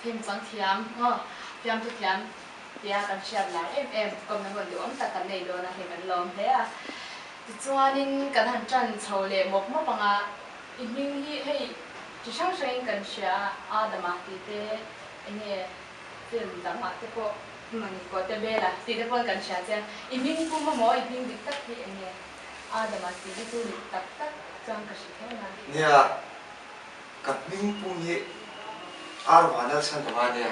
Film chang thiam maw fiamthu thiam tia kan hriat lar em em kawmna hun duhawm tak kan nei dawn a hei kan lawm hle a. Tichuanin kan han tan chho leh mawp mawp ang a, i hming hi hei chi hrang hrangin kan hria a, Adama tih te enge film dangah te pawh hmani kaw te Bela tih te pawn kan hria che a, i hming pum amaw i hming dik tak hi enge Adama tih hi chu dik tak tak chuan ka hre kher mai. Nia, Ka hming pum hi Ar Vanlalchhan ta va nia,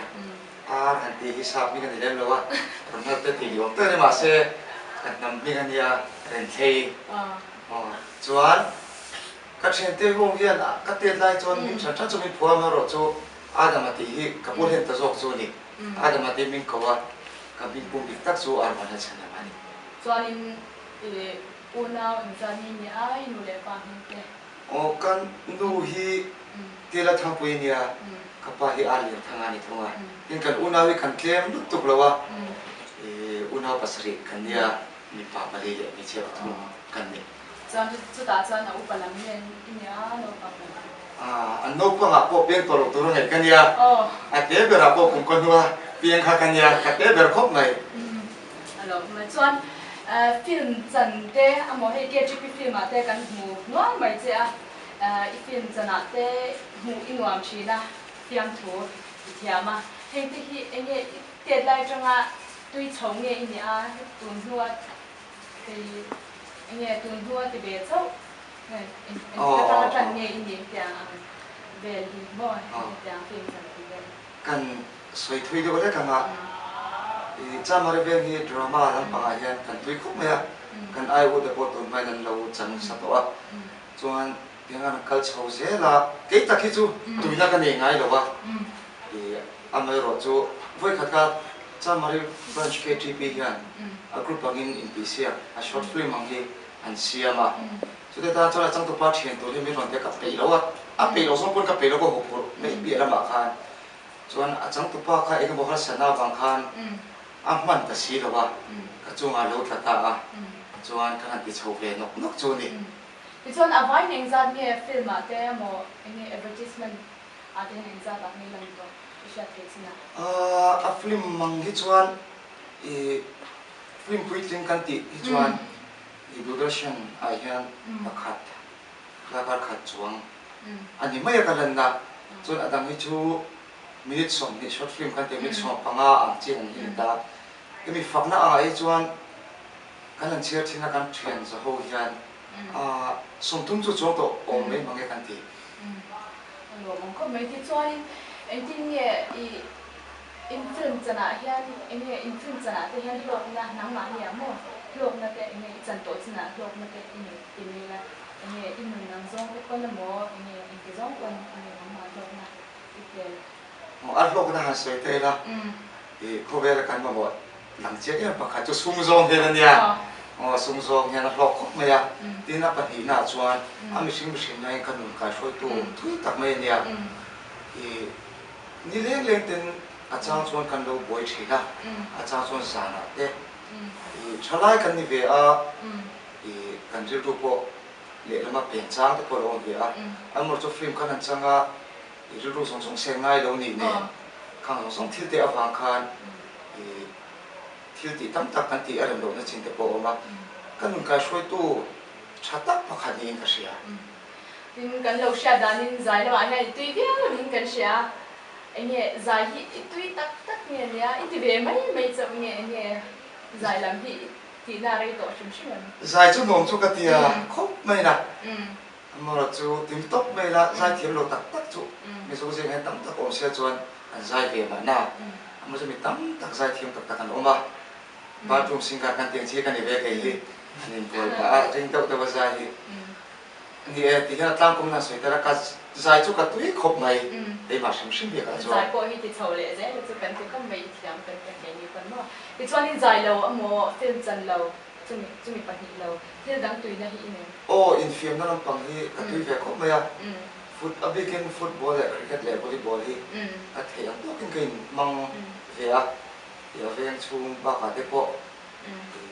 Ar han tih hi sap hming a ni lem lo a, Ronald te tih ni awm tak a ni mahse ka hnam hming a nia Renthlei aw chuan ka thiante ho hian ka tet lai chuan hming hran hran chu min phuam erawh chu Adama tih hi ka pu hlen ta zawk chu a ni, Adama tih hming ko a, ka hming pum dik tak chu Ar Vanlalchhan ta va a ni. Chuanin i unau engzat nge ni a, i nu leh pa hming te? Aw ka nu hi Tela Thangpui a nia, ka pa hi Ar Lian Thanga a ni thung a, tin kan unau hi kan tlem lutuk lo a, unau pasarih kan nia, mipa pali leh hmeichhia pathum kan ni. Chuan chutah chuan a upa lam hian i nia naupang lam a? An naupangah pawh piang tawh loh tur a ngaih ka nia, a te berah pawh kum ka hnua piang kha ka nia, ka te ber khawp mai. A lo awm a. Chuan film chan te amaw hei KGP film ah te kan hmu nual mai che a, i film chan ah te hmuh i nuam thin a, fiamthu i thiam a, heng te hi enge i tet lai atanga tui chho nge i nih a, tun hnua hei enge tun hnua ti ve chauh engtik atanga tan nge i nih tiang ang vel hi maw hetiang film chan ti vel. Kan sawi thui deuh hlek ang a, i Chamari veng hi drama lampangah hian kan tui khawp mai a, kan ai u te pawh tun hmain an lo chang nasa tawh a, chuan tiang an kal chho zel a, kei tak hi chu tuina ka nei ngai lo a, i amaherawh chu vawikhat kha Chamari Branch KTP hian a group angin intihsiak a short film ang hi an siam a, Chutah tan chuan a changtupa thian tur hi min rawn tia ka peih lo a, a peih loh zawng pawn ka peih lo ka huphurh mai piah lamah khan chuan a changtupa kha eng emaw harsatna avang khan a hman ta si lo a, ka chungah a lo tla ta a, chuan ka han ti chho ve nawk nawk chu a ni. Tichuan a vain engzat nge film ah te emaw enge advertisement ah te hian engzat ah nge lang tawh i hriat theih chin a? A film mang hi chuan i film puitling kan tih hi chuan I Doordarshan ah hian pakhat darkar khat chuang a ni mai a ka lanna chuan a dang hi chu minute 20 short film kan tih minute 15 ang chi ang hi a ni ta. Hemi fakna angah hi chuan kan han chhiar thin a kan thian za ho hian 30 chu chuang tawh awm mai mang e kan ti. A lawm ang khawp mai. Tichuanin engtin nge i In film chanah hian eng nge in film chanah te hian hlawkna nangmahni ah maw hlawkna te eng nge i chan tawh chinah hlawkna te i nei ti mai la eng nge i nun ang zawng te pawn emaw eng nge engti zawng pawn eng nge nangmah hlawkna i tel. Maw a hlawkna han sawi ta ila i khawvela kan mamawh lang chiang em pakhat chu sum zawng hian a nia aw sum zawng hian a hlawk khawp mai a tin a pahnihna ah chuan a mihring mihring na in ka nun kaihruaitu thui tak mai a nia i Ni leng leng ten a chang chuan kan lo buai thin a, a chang chuan zanah te i thalai kan ni ve a, i kan rilru pawh lehlama pen chang te pawh a lo awm ve a, amaherawhchu chu film khan an chang a, i rilru zawng zawng seng ngai lo nih nen khang zawng zawng thil te avang khan i thil tih tam tak kan tih a rem lohna chin te pawh a awm a, ka nun kaihruaitu tha tak pakhat niin ka hria. Tin, kan lo hriat danin zai lamah hian i tui viau niin kan hria a, enge zai hi i tui tak tak nge nia, i ti ve mai mai chauh nge enge zai lam hi i tihna rei tawh hrim hrim em? Zai chu nuam chu ka ti a khawp mai na, amaherawh chu tim tawp mai la, zai thiam lo tak tak chu Mizo zing hian tam tak awm sia chuan an zai ve mahna, amaherawh chu mi tam tak zai thiam tak tak an awm a, bathroom singer kan tih ang chi hi ka ni ve kei hi, an inbual pah a ring deuh deuh a zai hi. Ni e, ti hian a tlangkawmna a sawi tel a, ka zai chu ka tui khawp mai, keimah hrim hrim hi ka chuan. Zai pawh hi ti chho leh zel a chu kan ti khawp mai, i thiam kan ti a keini pawn maw. Tichuanin zai lo amaw, film chan lo, chumi chumi pahnih lo, thil dang tuina hi i nei. Aw, infiamna lampang hi ka tui ve khawp mai a, foot a bikin football leh cricket leh volleyball hi ka theih ang tawkin ka inhmang ve a, i a veng chhung bakah te pawh i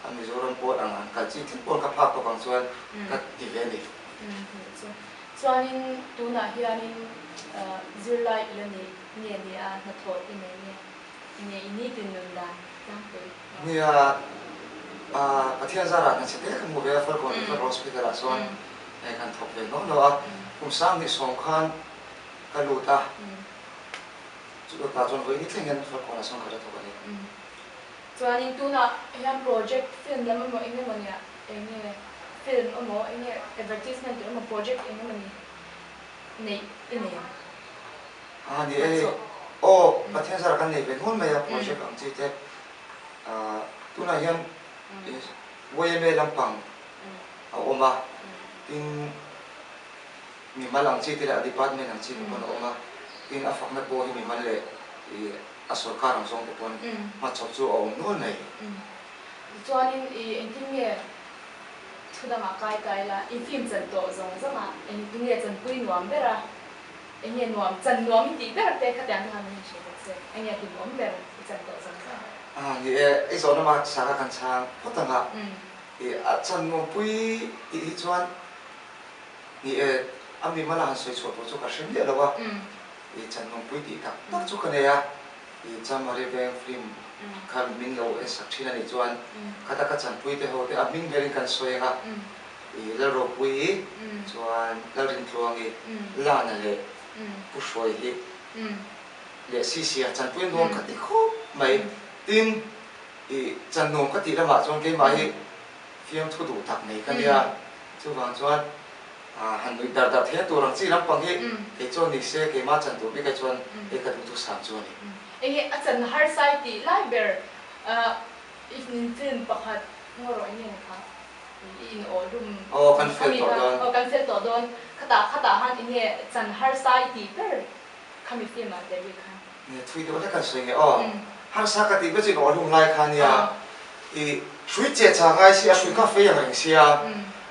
A Mizoram pawn ang an kal chi thleng pawn ka phak tawk ang chuan ka ti ve a ni. Nih chu. Chuanin tunah hianin zirlai i la nei nge ni a, hnathawh i nei nge? Enge i nitin nun dan tlangpui? Nia, Pathian zarah hna chhe te kan hmu ve a, Falkawn Referral Hospital ah chuan kan thawk ve nuam lo a, kum 2010 khan ka lut a, chutah chuan vawi ni thleng hian Falkawn ah chuan ka la thawk a ni. Chuanin tunah hian project film lam emaw eng emaw nia eng nge film emaw eng nge advertisement tur emaw project eng emaw ni neih i nei ang? A ni e, aw Pathian zara kan nei ve nual mai a project ang chi te tunah hian yma lampang a awm a, tin mimal ang chi te leh a department ang chi te pawn a awm a, tin a fakna pawh hi mimal leh a sorkar ang zawng te pawn hmachhawp chu a awm nual mai. Tichuanin i engtin nge thu dangah kai ta ila, i film chan tawh zawng zawngah engtin nge chanpui nuam ber a, enge nuam, chan nuam i tih ber te khatiang te khan min han hrilh bawk se, enge hlimawm ber i chan tawh zawng zawngah. A ni e, i zawhna hmasa kha kan chhang phawt ang a, i a chan nuampui tih hi chuan ni e, a mimal a han sawi chhuah tur chu ka hre miah lo a, i chan nuampui tih tak tak chu ka nei a, I Chamari Veng film kha min lo en sak thin a nih chuan khata ka chanpui te ho te a hming berin kan sawi ang a, i Lalropuii chuan Lalrintluangi, Lana leh Pu Hruai hi leh Sisia chanpui nuam ka ti khawp mai. Tin, i chan nuam ka tih lamah chuan keimah hi fiamthu duh tak mai ka nia, chuvang chuan Han nuih dar dar thei a tur ang chi lampang hi kei chuan ni se keimah chan tur bik ai chuan hei ka duhtu sang chu a ni. Enge a chan harsai tih lai ber i film pakhat ngaw rawh enge ni kha i in awh dum Aw kan fel tawh dawn. Aw kan fel tawh dawn khatah khatah han enge chan harsai tih ber khami film ah te bik khan. Nge thui deuh hlek kan sawi nge aw. Harsa ka tih ber chu in awh hlum lai kha nia. I hrui che cha ngai si a hrui kha fei ang reng sia.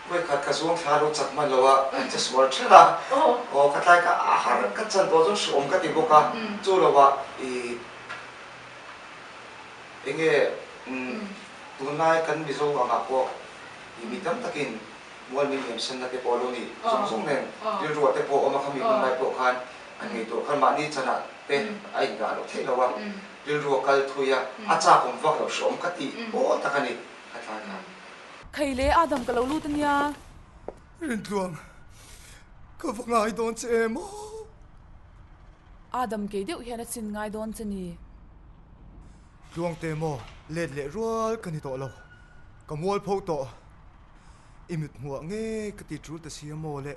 Vawikhat ka zuang thla lo chak hman lo a kan che sual thelh a. Aw ka tlai ka a har ka chan tawh chuan hreawm ka ti bawk a. Chu lo ah i enge tunlai kan Mizo angah pawh i mi tam takin Mual min liam senna te pawh a lo ni zawng zawng nen rilruah te pawh awm a khami hun lai pawh khan an ngaihtuah khan mahni chanah te a indah loh theih lo a, rilru a kal thui a, a chak awm vak loh hreawm ka tih pawl tak a ni ka tlai khan. Khei le Adam ka lo lut a nia. Rintluang, ka va ngai dawn che em aw? Adam kei deuh hian a chin ngai dawn che ni. Tluangte maw let leh rual ka ni tawh lo, ka mualpho tawh. I mit hmuh ah nge ka ti tul ta sia maw le.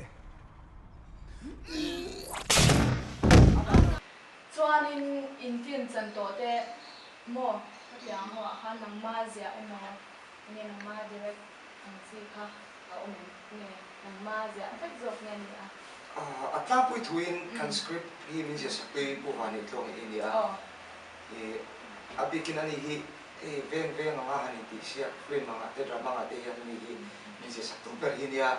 Chuanin in film chan tawh te maw khatiang ho ah khan nangma ziah emaw nge nangma direct ang chi kha a awm em nge nangma ziah vek zawk nge ni a? A tlangpui thuin kan script hi min ziah sak tui Pu Vani Tluang hi ni a, i a bikin ani hi Hei veng veng anga han intihsiak film angah te drama angah te hian ani hi min zirsak tum ber hi nia.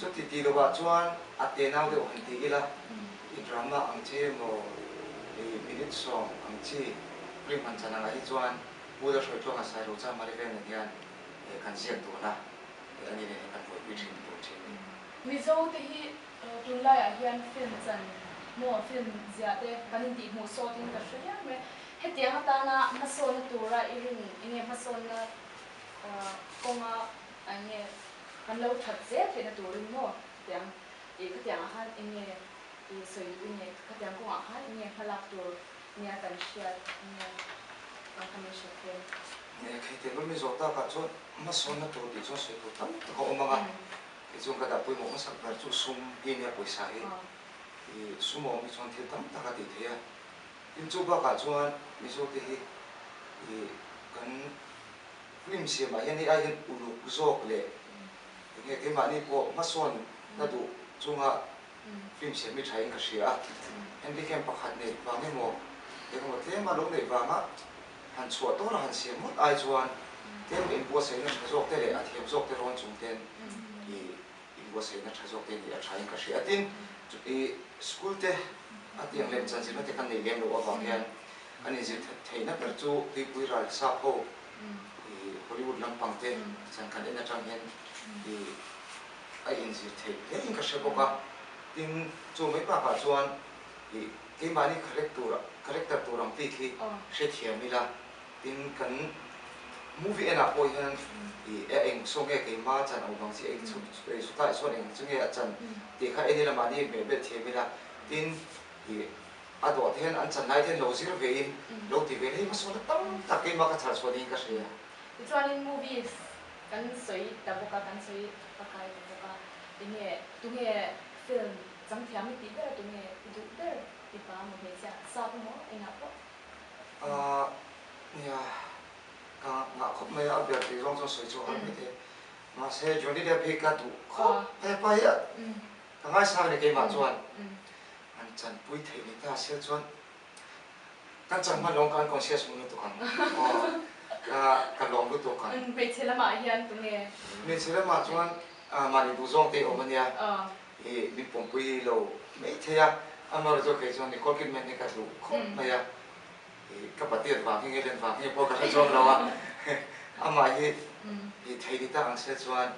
Chuti tih lovah chuan a tenau deuh han ti ila i drama ang chi emaw i minute sawm ang chi film han chan angah hi chuan Pu Lalhruaitluanga Sairocha Mariveng nen hian kan ziak dun a, ani nen hian kan buaipui thin tur thin a ni. Mizo te hi tunlaiah hian film chan maw film ziah te kan intihhmuh sawtin ka hre viau mai. Hetiang atana hmasawnna tura i rin enge hmasawnna kawnga enge kan lo that zel theihna turin maw khatiang i khatiangah khan enge i sawi duh i nge khatiang kawngah khan enge hmalak tur nia kan hriat enge ang kha min hriat thei. Nge khei lawm i zawh takah chuan hmasawnna tur tih chuan sawi tur tam tak a awm ang a, kei chuan ka dah pawimawh hmasak ber chu sum hi nia pawisa hi i sum a awm hi chuan thil tam tak a tih theih a. Tin chu bakah chuan Mizote hi ih kan film siamah hian hei ai hian uluk zawk leh eng nge keimahni pawh hmasawn na duh chunga film siam hi thain ka hria a. Handicam pakhat neih vang emaw eng emaw tlema lo neih vanga han chhuah tawra han siam ngawt ai chuan tlem inbuatsaihna tha zawk te leh a thiam zawk te rawn chung ten ih Inbuatsaihna tha zawk te nih a thain ka hria. Tin, i school te a tiang lem chanzirna te kan nei lem loh avang hian kan inzir theihna ber chu tuipui ral sap ho i Hollywood lampang te chan kan en atang hian i a inzir theih hlein ka hre bawk a. Tin, chu mai bakah chuan ih keimahni character character tur ang bik hi hrethiam ila, tin kan movie enah pawh hian ih a eng saw nge keima chan awm ang chi eng chu chutah chuan eng chu nge a chan tih kha en ila mahni hmehbel thiam ila, tin ih a dawh te hian an chan lai te hian lo zir ve in lo ti ve hei hmasawn tam tak keimah ka chhar chhuah niin ka hria. Tichuanin movies kan sawi ta bawk a, kan sawi pakai ta bawk a, enge tunge film changthiam i tih ber a, tunge i duh ber mipa emaw hmeichhia sap emaw engah pawh? Aaa nia ka ngah khawp mai a, a ber tih zawng chuan sawi chu a har mai thei. Mahse Johnny Depp hi ka duh khawp mai a, pa hi a ka ngaisang a ni keimah chuan an chanpui theih ni ta sia chuan Kan chang hman lawng khan conscious hmu lutuk ang aw ka ka lawm lutuk ang. Hmeichhe lamah hian tunge? Hmeichhe lamah chuan mahni duh zawng te awm ania i min pawmpui lo mai thei a, amaherawhchu chu kei chuan Nicole Kidman hi ka duh khawp mai a, i ka patiat vang hi nge len vang hi pawh ka hre chuang lo a, amah hi i thei ni tak ang se chuan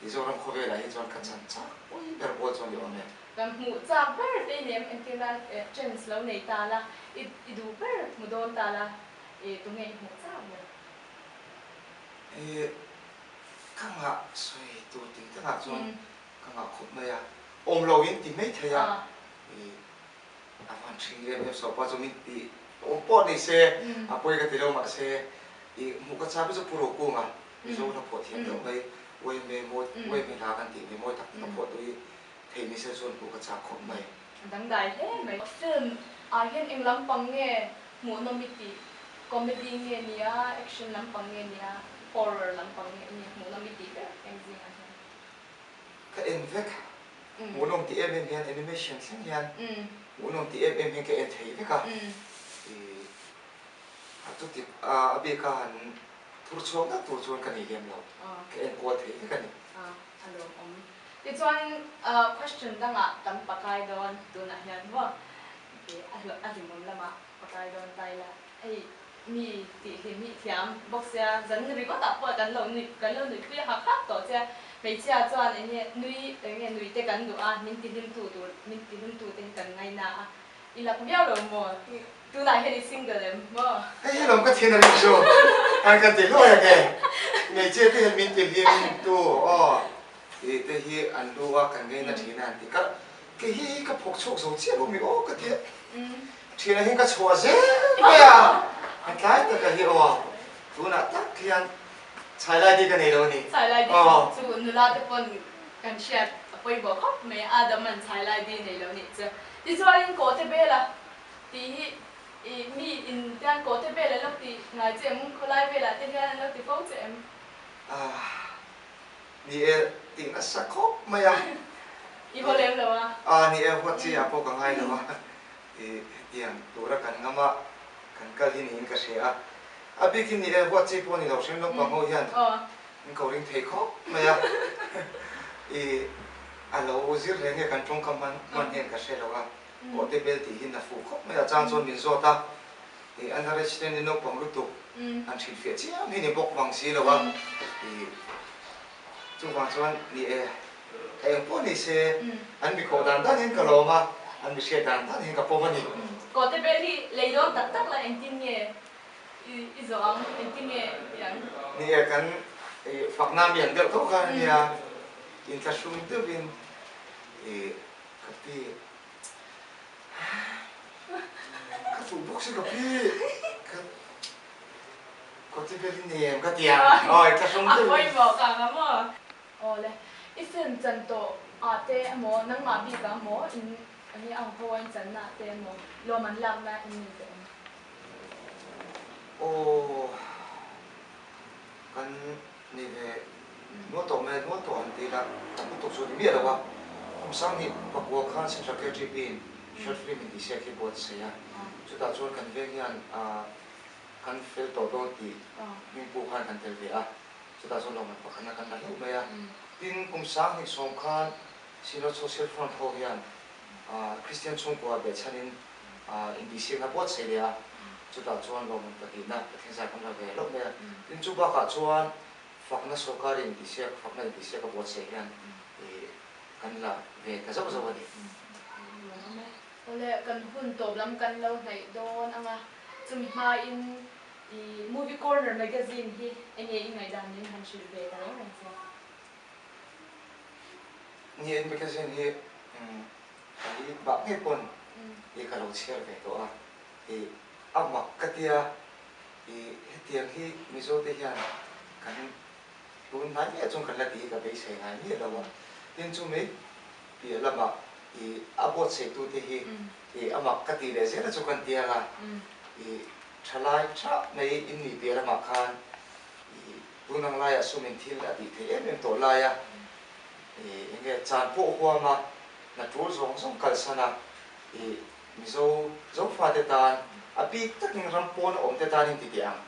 Mizoram khawvelah hi chuan ka chan chak pui ber pawl chuan i awm e. Kan hmuh chak ber te i nem entir nan chance lo nei ta la, i i duh ber hmu dawn ta la, i tunge i hmuh chak ber? I ka ngah sawi tur ting takah chuan ka ngah khawp mai a, awm lo in ti mai thei a, i a van ṭhing em em sawpa chu min ti awm pawh ni se a pawi ka ti lo mahse i hmuh ka chak hi chu Pu Rokunga Mizo hla phuah thiam deuh mai Uaime mawi Uaime hla kan tih mai mawi tak tak a phuah tu hi Thei ni se chuan hmuh ka chak khawp mai. A dangdai hle mai. Film ah hian eng lampang nge hmuhnawm i tih? Comedy nge nia, action lampang nge nia, horror lampang nge nia hmuhnawm i tih ber eng zingah hian? Ka en vek. Hmuhnawm tih em em hian animation thleng hian hmuhnawm tih em em hian ka en thei vek a. Ih a chuti a bika han thur chhuak tak tur chuan ka nei lem lo. Ka en kual thei vek a ni. A lawmawm. Tichuan question dangah kan pakai dawn tunah hian maw a hlimawm lamah pakai dawn ta ila hei mi tih hlim hi i thiam bawk sia zan ringawtah pawh kan lo nuih kan lo nuihpui hak hak tawh che hmeichhia chuan eng nge nui eng nge nui te kan duh a min ti hlim tu tur min ti hlim tu te hi kan ngaina a i lak viau lo maw tunah hian i single em maw. Hei hi lawm ka thin a ring chu an kan ti hluai ang e hmeichhia te hian min ti hlim tu aw. Tih te hi an lu a kan ngei na thin a an ti ka kei hi ka phawk chhuak zo chiah lo mi aw ka ti a thian ah hian ka chhuah zel mai a an tlai tak a hi aw tunah tak hian chhai lai di ka nei lo a ni Chhai lai di chu nula te pawn kan hriat a pawimawh khawp mai a Adam an chhai lai di nei lo nih chu tichuanin kawhte bela tih hi i mi in tian kawhte bel an lo ti ngai che em khawlai velah te hian an lo ti fo che em? Ahh. Ni e, tih nasa khawp mai a. I haw lem lo a? A, ni e, huat chi ah pawh ka ngai lo a. I hetiang tura kan ngam a, kan kal hi niin ka hria a. A bikin ni e, huat chi pawh ni lo hrim naupang ho hian min ko ring thei khawp mai a. I a lo zir hle nge kan tawngkam hman hman hian ka hre lo a. Kawhte bel tih hi na fuh khawp mai a, chang chuan min zawt a. I an arrest ni naupang lutuk an hrilhfiah chiam hi ni bawk mang si lo a, i chuvang chuan ni e, a eng pawh ni se an mi koh dan dan hian ka lawm a, an mi hriat dan dan hian ka pawm a ni. Kawhte bel hi lei dawn tak tak la engtin nge i zawh ang, engtin nge i tih ang? Ni e, kan fakna mi ang deuh tho khan a nia, inthlahrung deuhin i ka ti. Ka duh bawk si ka pi ka kawti vel i nei em ka ti ang awi ka hrung deuh in. A pawimawh ka ang a maw? Aw le, i film chan tawh ah te emaw nangmah bik ah maw in enge ang ho a in chan na ah te emaw lawm an lak na in nei tawh em? Aw kan Ni ve, nual tawh mai a, nual tawh han ti ila tam lutuk chu a ni miah lo a. Kum sanghnih pakua khan Central KTP in short film in tihsiak hi buatsaih a, chutah chuan kan veng hian kan fel tawh dawn tih hmingpu khan kan tel ve a, chutah chuan lawmman pakhatna kan la hlauh mai a. Tin, kum sanghnih sawm khan Synod Social Front ho hian Kristian chhungkua behchhanin intihsiakna buatsaih leh a, chutah chuan lawmman pahnihna Pathian zai kan la ve hlauh mai a. Tin, chu bakah chuan fakna sorkar intihsiak, fakna intihsiak a buatsaih hian ih. kan la ve ta zauh zauh a ni. Awle, kan hun tawp lam kan lo hnaih dawn ang a, chumi hmain i Movie Corner Magazine hi enge i ngaihdan min han hrilh ve ta reng reng che? Ni e, magazine hi ka i bak ngei pawn i ka lo chhiar ve tawh a, i a mak ka tia i hetiang hi Mizo te hian kan tun hnai miah chuan kan la tih hi ka beisei ngai miah lo a, tin chumi piah lamah i a buatsaitute hi i a mak ka tih leh zel a chu kan ti ang a, i thalai tha mai in nih piah lamah khan i tun ang laiah sumin thil a tih theih em em tawh lai a, i enge chan pawh huam a, hna tul zawng zawng kalsan a, i Mizo Zofate tan a bik takin ram pawn a awmte tan in ti teh ang.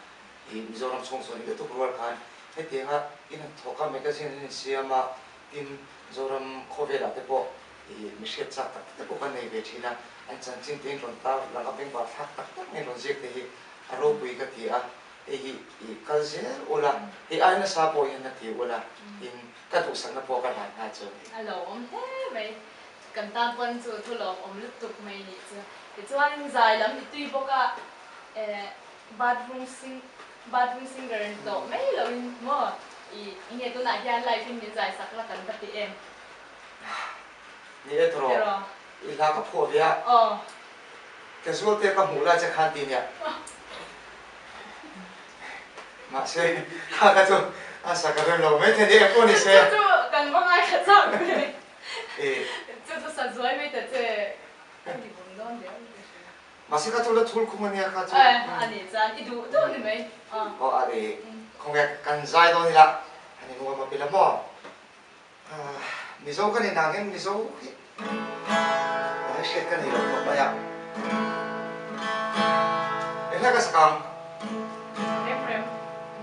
I Mizoram chhung sawn i lutuk rual khan hetianga in han thawk a, magazine an insiam a, tin Zoram khawvelah te pawh i mi hriat chak tak tak te pawh kan nei ve thin a, an chanchin te in rawn tar lang a, bengvar thlak tak tak mai rawn ziak te hi a ropui ka ti a, hei hi i kal zel ula, hei ai nasa pawh hian a ti ula, tin ka duhsakna pawh ka hlan nghal chu a ni. A lo awm hle mai. Kan tan pawn chu thu lawm awm lutuk mai nih chu. Tichuan zai lam i tui bawk a, eh bathroom sing bathroom singer ni tawh mai lo in maw i enge tunah hian live in min zai sak la kan va ti em. Ni e tawh i hla ka phuah ve a. Aw. Casual te ka hmuh lai che khan ti nia. Mahse kha ka chu a sak a rem lo mai thei ni eng pawh ni se. Chu chu kan va ngaithla chak ve. Chu chu sa zuai mai ta che a ni vawm dawn deuh ka hria. Mahse kha chu la thul khum a nia kha chu. A nih chuan i duh duh ni mai. Aw a ni khawnge kan zai dawn ila a ni nuam a pila maw. Mizo ka ni nang hian Mizo hi a hriat ka nei lo khawp mai a. Enghlai ka sak ang? Rem rem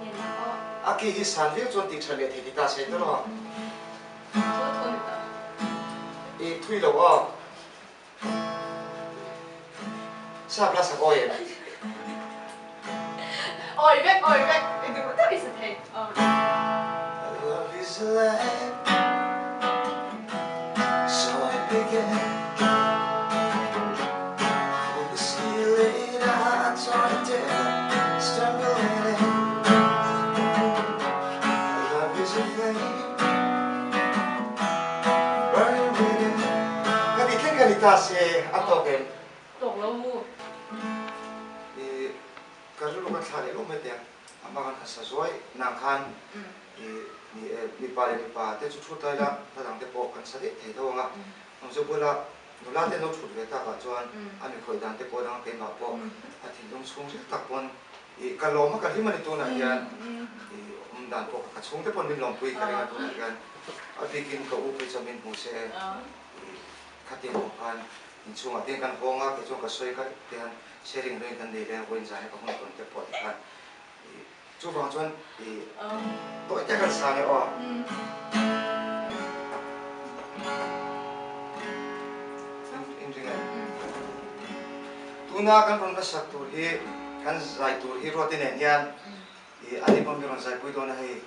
nge na aw. A ki hi san viau chuan tih tha leh thei ti ta se tawh. Thu thu ni tawh. I thui lo aw. Sap la sak awi em? Awi vek awi vek i duh deuh i sa thei aw. Love is a lamp so I began For the ceiling I turned it stumbling in Love is a flame Ka ti thleng ka ni ta se a tawk em? Tawk lo mu. I ka rilru ka thla leh lawk mai teh a hma khan ka sa zuai nang khan i ni e mipa leh mipa te chu thut lai la hla dang te pawh kan sa daih thei tho ang a awmze bula nula te an lo thut ve takah chuan a mi khawih dan te pawh dang keimah pawh a thinlung chhung ril tak pawn I ka lawm a ka hlim a ni tunah hian i awm dan pawh ka chhungte pawn min lawmpui ka ring a tunah hian a bikin ka u phei chuan min hmu se i khatiang awm khan inchhungah te hian kan hawng a kei chuan ka sawi kha te hian sharing ringin kan nei leh a vawiin zan hi ka hun tawn te pawh ti khan i chuvang chuan i tawi te kan sang e aw. Tuna kan rawn hmasak tur hi kan zai tur hi Ruati nen hian i ani pawh mi rawn zaipui dawn a hei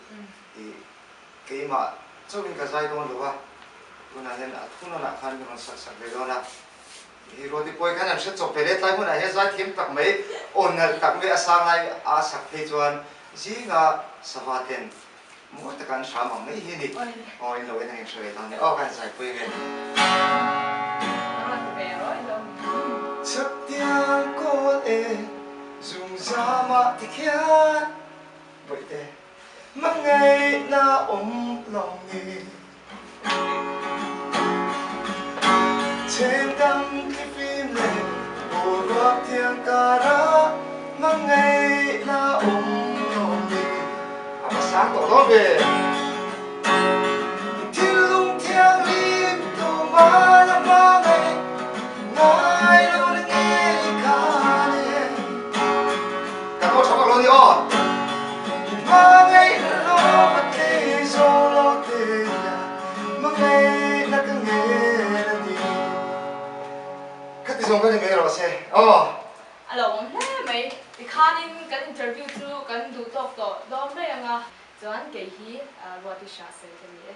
i keimah chauhin ka zai dawn lo a, tunah hian a thu nawnah khan mi rawn sak sak ve dawn a, i Ruati pawi khan an hre chawp ve le tlai hmunah hian zai thiam tak mai aw nalh tak mai a sang lai a sak phei chuan zinga sava ten Mawi taka an hram ang mai hi a ni. Aw in lo en ang in hre ve dawn nia. Aw ka han zaipui ve. Chutiang kawl e zungzamah ti khian Bawihte hmangaihna awm lo ni. Cheng dang thlifim leh boruak thiang karah hmangaihna awm lo ni. A va sang tawh dawn ve. Thinlung thianghlim tumah la hmangaih ngai lo na ngei khan e. Kan aw tha vak lo ni aw. Hmangaih lo va tlei zawng lo te hian hmangaihna ka ngen a ni. Khati zawng ka ni mai rawh se aw. A lo awm hle mai. Tikhanin kan interview chu kan duh tawk tawh dawn mai ang a, chuan kei hi Ruati Hrahsel ka ni e.